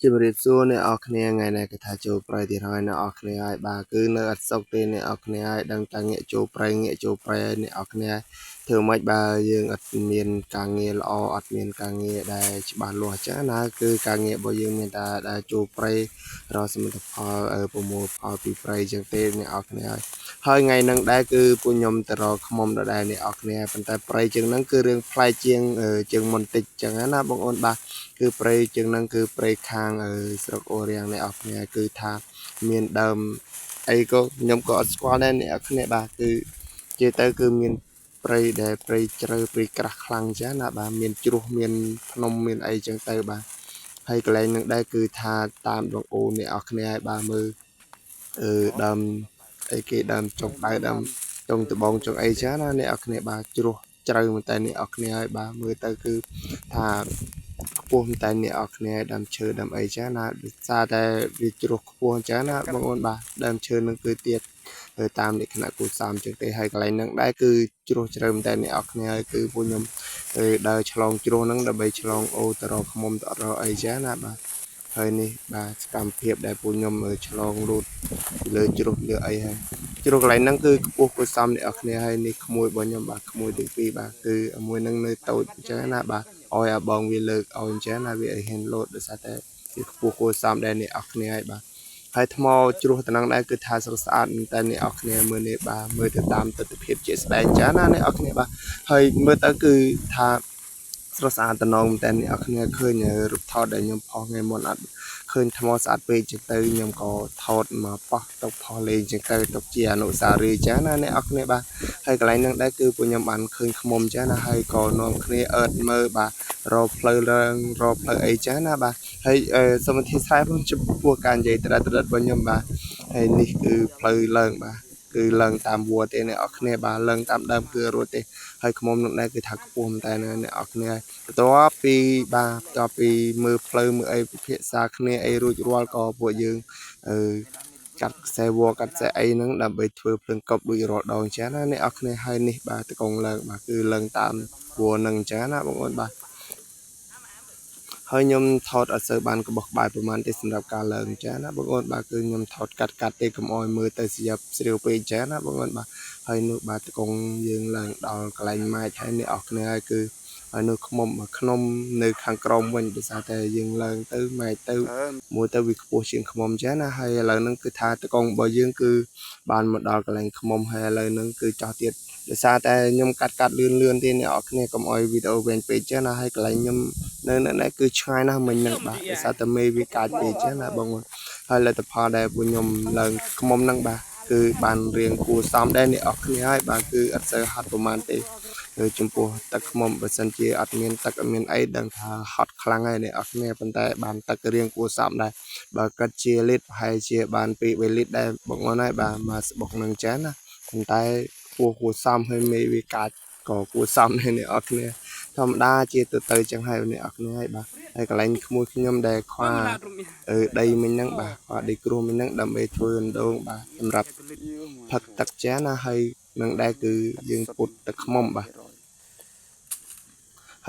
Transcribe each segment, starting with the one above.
ជំរាបសួរអ្នកអរគ្នាថ្ងៃនេះគេថាចូលព្រៃទៀតហើយអ្នកអរគ្នាហើយបាទគឺនៅអត់សុខទេអ្នកអរគ្នាហើយដឹងតែងាកចូលព្រៃងាកចូលព្រៃហើយអ្នកអរគ្នាធ្វើម៉េចបើយើងអត់មានការងារល្អអត់មានការងារដែលច្បាស់លាស់ចឹងណាគឺការងាររបស់យើងមានតែដែលចូលព្រៃរកសមិទ្ធផលប្រមូលផលពីព្រៃចឹងទេអ្នកអរគ្នាហើយហើយថ្ងៃហ្នឹងដែរគឺពួកខ្ញុំទៅរកខ្មុំដដែលអ្នកអរគ្នាប៉ុន្តែព្រៃជាងហ្នឹងគឺរឿងប្លែកជាងជាងមុនតិចចឹងណាបងអូនបាទគឺព្រៃជាងហ្នឹងគឺព្រៃខាងស្រុកអូរាំងអ្នកអរគ្នាគឺថាមានដើមអីក៏ខ្ញុំក៏អត់ស្គាល់ដែរអ្នកអរគ្នាបាទគឺនិយាយទៅគឺមានព្រៃដែលព្រៃជ្រៅព្រៃក្រាស់ខ្លាំងចឹងណាបាទមានជ្រោះមានភ្នំមានអីចឹងទៅបាទហើយកន្លែងហ្នឹងដែរគឺថាតាមដងអូនអ្នកអរគ្នាឲ្យបាទមើលអឺដើមអីគេដើមចុងដៅដើមចុងដបងចុងអីចឹងណាអ្នកអរគ្នាបាទជ្រោះជ្រៅមែនតើអ្នកអរគ្នាឲ្យបាទមើលទៅគឺថាខ្ពស់មែនតើអ្នកអរគ្នាដើមឈើដើមអីចឹងណាដោយសារតែវាជ្រោះខ្ពស់អញ្ចឹងណាបងប្អូនបាទដើមឈើនឹងគឺទៀតតាមលក្ខណៈគូសំចឹងទេហើយកន្លែងហ្នឹងដែរគឺជ្រោះជ្រៅមែនតើអ្នកអរគ្នាហើយគឺពួកខ្ញុំដើរឆ្លងជ្រោះហ្នឹងដើម្បីឆ្លងអូទៅរកខ្មុំទៅរកអីចឹងណាបាទហើយនេះបាទសកម្មភាពដែលពួកខ្ញុំឆ្លងលូតលើជ្រោះលើអីហើយជ្រោះកន្លែងហ្នឹងគឺខ្ពស់គួរសមអ្នកអរគ្នាហើយនេះក្មួយរបស់ខ្ញុំបាទក្មួយទាំងពីរបាទគឺមួយហ្នឹងនៅតូចអញ្ចឹងណាបាទឲ្យអាបងវាលើកឲ្យអញ្ចឹងណាវាឲ្យហ៊ានលោតដោយសារតែវាខ្ពស់គួរសមដែរអ្នកអរគ្នាហើយបាទហើយថ្មជ្រោះតំណឹងដែរគឺថាស្រស់ស្អាតតែអ្នកអរគ្នាមើលនេះបាទមើលទៅតាមទស្សនវិជ្ជាជាស្ដែងចាណាអ្នកអរគ្នាបាទហើយមើលទៅគឺថាស្រស់ស្អាតតំណងតែអ្នកអរគ្នាឃើញរូបថតដែលខ្ញុំផុសថ្ងៃមុនអត់ឃើញថ្មស្អាតពេកចឹងទៅខ្ញុំក៏ថតមកប៉ោះទុកផុសលេងចឹងទៅទុកជាអនុស្សាវរីយ៍ចឹងណាអ្នកអរគ្នាបាទហើយកន្លែងហ្នឹងដែរគឺពួកខ្ញុំបានឃើញខ្មុំចឹងណាហើយក៏នាំគ្នាអើតមើលបាទរកផ្លូវឡើងរកផ្លូវអីចឹងណាបាទហើយសូមអធិស្ឋានផងចំពោះការនិយាយត្រឹតត្រឹតរបស់ខ្ញុំបាទហើយនេះគឺផ្លូវឡើងបាទគឺឡើងតាមវត្តទេអ្នកអរគ្នាបាទឡើងតាមដើមគឺរត់ទេហើយខ្មុំនោះដែរគឺថាខ្ពស់មែនតើអ្នកអរគ្នាបន្ទាប់ពីបាទបន្ទាប់ពីមើលផ្លូវមើលអីពិភាក្សាគ្នាអីរួចរាល់ក៏ពួកយើងអឺកាត់ខ្សែវកាត់ខ្សែអីហ្នឹងដើម្បីធ្វើភ្លើងកប់ដូចរាល់ដងចឹងណាអ្នកអរគ្នាហើយនេះបាទតកងឡើងបាទគឺឡើងតាមវហ្នឹងចឹងណាបងប្អូនបាទហើយខ្ញុំថតអត់សូវបានកបោះក្បាយប្រហែលទេសម្រាប់ការឡើងចាណាបងប្អូនបាទគឺខ្ញុំថតកាត់កាត់ទេកុំអោយមើលទៅស្យាប់ស្រាវពេកចាណាបងប្អូនបាទហើយនោះបាទតកងយើងឡើងដល់កន្លែងម៉ែកហើយអ្នកអរគ្នាហើយគឺហើយនោះខ្មុំខ្នំនៅខាងក្រោមវិញដោយសារតែយើងឡើងទៅម៉ែកទៅមួយទៅវាខ្ពស់ជាងខ្មុំចាណាហើយឥឡូវហ្នឹងគឺថាតកងរបស់យើងគឺបានមកដល់កន្លែងខ្មុំហើយឥឡូវហ្នឹងគឺចោះទៀតដោយសារតែខ្ញុំកាត់កាត់លឿនលឿនទេអ្នកអរគ្នាកុំអោយវីដេអូវែងពេកចាណាហើយកន្លែងខ្ញុំនៅនៅគឺឆ្ងាយណាស់មិញហ្នឹងបាទដោយសារតែមេវាកាចពេកចាណាបងប្អូនហើយលទ្ធផលដែលពួកខ្ញុំឡើងខ្មុំហ្នឹងបាទគឺបានរៀងគួរសមដែរអ្នកអរគ្នាហើយបាទគឺអត់សូវហត់ប្រហែលទេចំពោះទឹកខ្មុំបើសិនជាអត់មានទឹកអត់មានអីដឹងថាហត់ខ្លាំងហើយអ្នកអរគ្នាប៉ុន្តែបានទឹករៀងគួរសមដែរបើគិតជាលីត្រប្រហែលជាបាន2 3លីត្រដែរបងប្អូនហើយបាទមកស្បុកនឹងចាណាប៉ុន្តែគួរគួរសមហើយមេវាកាចក៏គួរសមដែរអ្នកអរគ្នាធម្មតាជាទៅទៅចឹងហើយអ្នកអរគ្នាហើយបាទហើយកន្លែងក្មួយខ្ញុំដែលខ្វះដីមិញហ្នឹងបាទខ្វះដីគ្រួមិញហ្នឹងដើម្បីធ្វើអណ្ដូងបាទសម្រាប់ផឹកទឹកចាណាហើយនឹងដែរគឺយើងពុតទឹកខ្មុំបាទ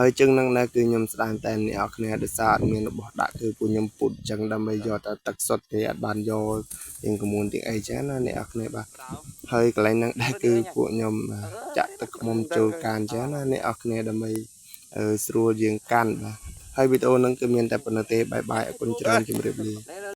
ហើយជើងនឹងដែរគឺខ្ញុំស្ដាយតែអ្នកអរគ្នាដោយសារអត់មានរបស់ដាក់គឺពួកខ្ញុំពុតចឹងដើម្បីយកតែទឹកសុទ្ធទេអត់បានយកទាំងកមួនទាំងអីចឹងណាអ្នកអរគ្នាបាទហើយកន្លែងហ្នឹងដែរគឺពួកខ្ញុំចាក់ទឹកខ្មុំចូលកានចឹងណាអ្នកអរគ្នាដើម្បីស្រួលយើងកាន់បាទហើយវីដេអូហ្នឹងគឺមានតែប៉ុណ្្នេះទេបាយបាយអរគុណច្រើនជម្រាបលា។